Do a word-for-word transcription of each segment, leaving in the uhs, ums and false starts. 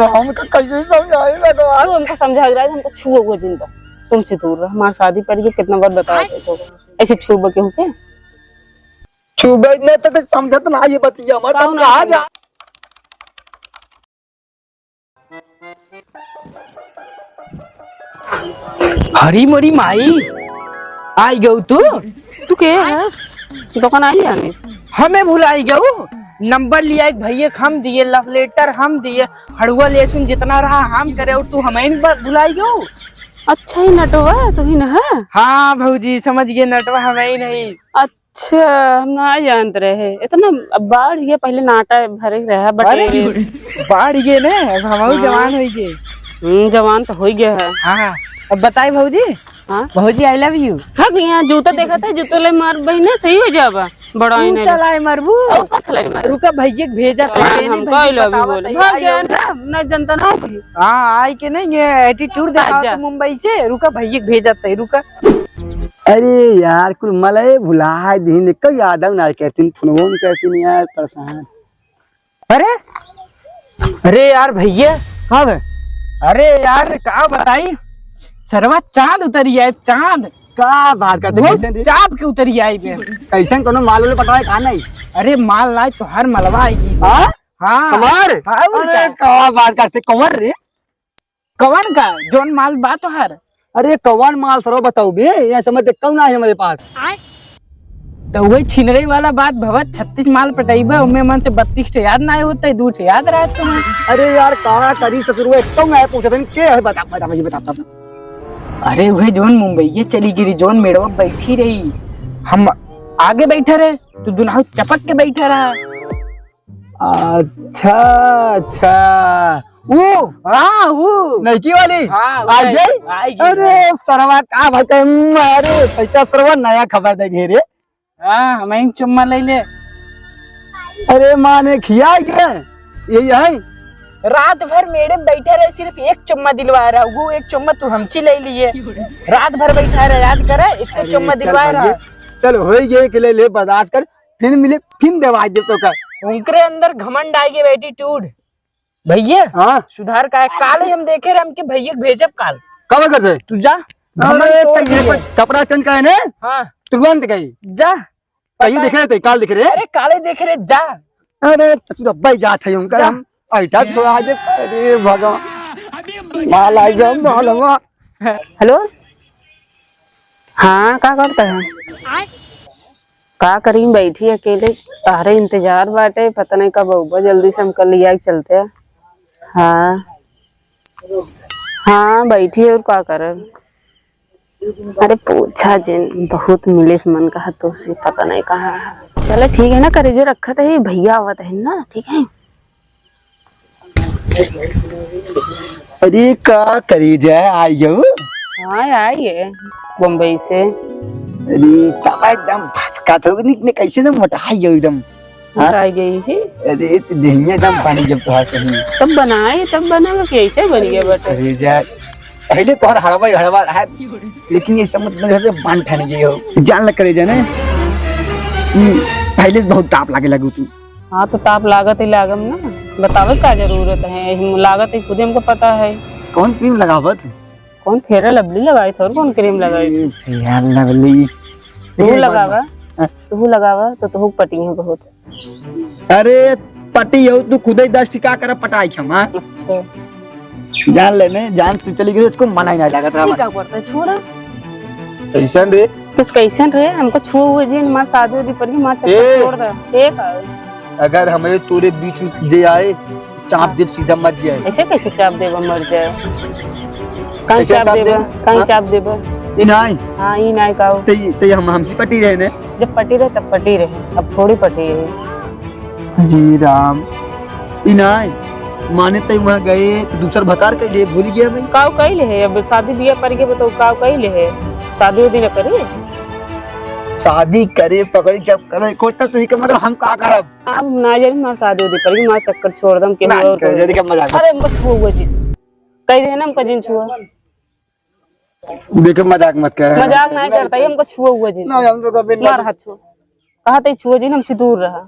हमका कैसे समझाई भगवान? तू हमका समझा के राज, हमका छुआ हुआ जिन बस। तुमसे दूर रह, हमार शादी पड़ी है, कितना बार बताओ तो। ऐसे छुआ के होके? छुबे न त समझत ना ये बतिया, हमार कौन कहाँ है? जा? हरी मोरी माई, आई गऊ तू? तू के है? दुकान आई जाने। हमें भुलाई गऊ? नंबर लिया एक भैया के हम दिए, love letter हम दिए, हड़ुआ लहसुन जितना रहा हम करे और तू हमें ब-, भुलाई गऊ? अच्छा ही नटवा तू ही न है? हाँ भौजी, समझ गए, नटवा हमें ही नहीं। अच्छा, हम ना जानत रहे। इतना अब बाढ़ गया, पहले नाटा भरे रहा, अरे, बटेरे। बाढ़ गए ना, अब हम हाँ। जवान हो गए। हम्म, जवान तो हो गया है। हाँ, हाँ। अब बताई भौजी। हाँ? भौजी, I love you। हाँ, यहाँ जूता देखा था, जूता ले मार बहिने, सही हो जाबा। बड़ा ही नहीं। लाई मारबू। और का लाई मार? रुका, भैया के भेजा था, हाँ, ये नहीं, हम भैया का I love you बतावा बोले। था, भाग ये गया ना, ना जनता ना होगी। हाँ, आई के नहीं, ये attitude देखा जा। तो मुंबई से, रुका, भैया के भेजा था, रुका। अरे यार, कुल मलय भुलाय दिहिन, एको यादव ना करतीन, फोनवो न करतीन यार, परेशान। अरे, अरे यार भैया। हाँ बे। अरे यार, का बताई, सरवा चांद उतरी आए, चांद। का बात करते, वो कैसन रे? चाप के उतरी आई बे। कैसन कोनो माल वाले पटाए का नहीं? अरे माल लाए तो हर मलवा आएगी। हाँ? हाँ। हमार? हाँ, और अरे क्या? का बात करते, कमर रे? कवन का? जौन माल बा तोहार? अरे कवन माल सरवा बताऊ बे, ये समझ ते कौन आए हमारे पास? तो वही छिनरे वाला बात भवत, छत्तीस माल पटैबा, उमे मन से बत्तीस ठे याद ना होते, दू ठे याद रहत तुम्हें। अरे यार का करी ससुर, वो एक तो मैं पूछत हन, के है बता, बता, मुझे बता, बता। अरे वही जौन मुंबई चली गई, जौन मेड़वा बैठी रही, हम आगे बैठे रहे, तू दुनाहु चपक के बैठा रहा। अच्छा, अच्छा। ऊ? हाँ, ऊ। नइकी वाली? हाँ, आई वही, गई? आई गई। अरे, सरवा का भाई का, अरे, पैसा सरवा नया खबर दे घे रे। हाँ, हम ही चुम्मा ले ले। अरे, माने खिया ये, यही है? रात भर मेड़े बैठा रहे, सिर्फ एक चुम्मा दिलवा रहा, वो एक चुम्मा तू हमची ले लिए। रात भर बैठा रहे, याद करे, एक अरे, चुम्मा चल दिलवा भाई, रहा। चल, होई गए के ले, ले, बर्दाश्त कर। फिर मिले, फिर देवाई दे तो का। उनकरे अंदर घमंड आ गए, attitude। भैया, हाँ? सुधार का है? काल ही हम देखे रहे, हमके भैया के भेजब काल। कब करते? तू जा। अरे, घमंड तोड़ तो ये दिए। पर कपड़ा change करे ने? हाँ। तुरंत गई। जा। कहीं पता दिखे है। थे, काल दिखे रहे? अरे, काले देखे रहे, जा। अरे, ससुर अब्बा ही जात है उनका, जा। हम ऐठा छोड़ा दे। अरे भगवान। माल आ गया, माल हुआ। हेलो। हाँ, का करता है? का करी, बैठी अकेले, तहरे इंतजार बाटे, पता नहीं कब अउबा, जल्दी से हमका लिया के चलते। हाँ, हाँ, बैठी और का करब? अरे पूछा जिन, बहुत मिलिस मन का हतो से, पता नहीं कहाँ है। चलो ठीक है ना, करेजे रखत है, भैया आवत है ना, ठीक है। अरे का करी जाए, आई जाऊ? हाँ, आई है बम्बई से। अरे तब एकदम भटका था, निक ने कैसे ना मोटा है एकदम। हाँ? मोटा गई है। अरे तो देहिया एकदम बनी जब तो सही। तब बनाए, तब बना के कैसे बन गया बटे? अरे जा, पहले तो हर हड़बड़ हड़बड़ है, लेकिन ये समझ में जैसे बांध ठाने गए हो। जान लग करे जाने, ये पहले से बहुत ताप लागे लगू तू। हाँ, तो ताप लागत ही लागम ना, बतावे का जरूरत है, हम लागत ही खुदे हमको पता है। कौन cream लगावत? कौन Fair Lovely लगाई थी और कौन cream लगाई थी? Fair Lovely। तू ये लगावा, बात। हाँ। तू लगावा तो तू पटी है बहुत। अरे पटी हो तू खुदे दस ठिका कर पटाई छमा। अच्छा। जान लेने, जान तू चली गई, उसको मना ही ना लागत रहा। क्या करता है, छोड़ा। कैसन रे? कुछ कैसन रे? हमको छुआ हुआ जी, हमार शादी उदी पर हमार चक्कर ए! छोड़ दे। ठीक है। अगर हमारे तोरे बीच में जे आए, चाप देब, सीधा मर जाए। ऐसे कैसे चाप देबा, मर जाए? कहीं कैसे चाप चाप देबा? देब? कहीं हाँ? चाप देबा? ई नाई। हाँ, ई नाई का हो? ते, ते हम, हमसे पटी रहे ने। जब पटी रहे, तब पटी रहे, अब थोड़ी पटी रहे। जी राम, ई नाई। माने ते वहाँ गए, तो दूसर भतार के लिए भूल गया भाई। काव कइले है, अब शादी बियाह पर के बताओ, काव कइले है? शादी उदी न करी? शादी करे, पकड़ी जब करे, कोई तक तो ही के, मगर हम का करब? अब ना जानी, हमार शादी उदी करी, हमार चक्कर छोड़ दम, केहू ना, और करे, करी। जल्दी के मजाक मत। अरे, हमको छुआ हुआ जी। कह दे ना, हमको जिन छुआ। देखे, मजाक मत कर। मजाक नहीं करता, ये हमको छुआ हुआ जी। ना, हम तो कभी ना। मार हाथ छुआ। कहा ते छुआ जी, हमसे दूर रहा।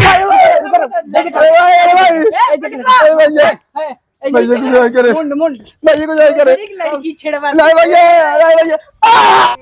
अरे भाई, अरे भाई, अरे भाई, अरे भैया, भैया को जाए करे। मुंड, मुंड। भैया को जाए करे। एक लड़की छेड़वा। नहीं भैया, नहीं भैया। आ!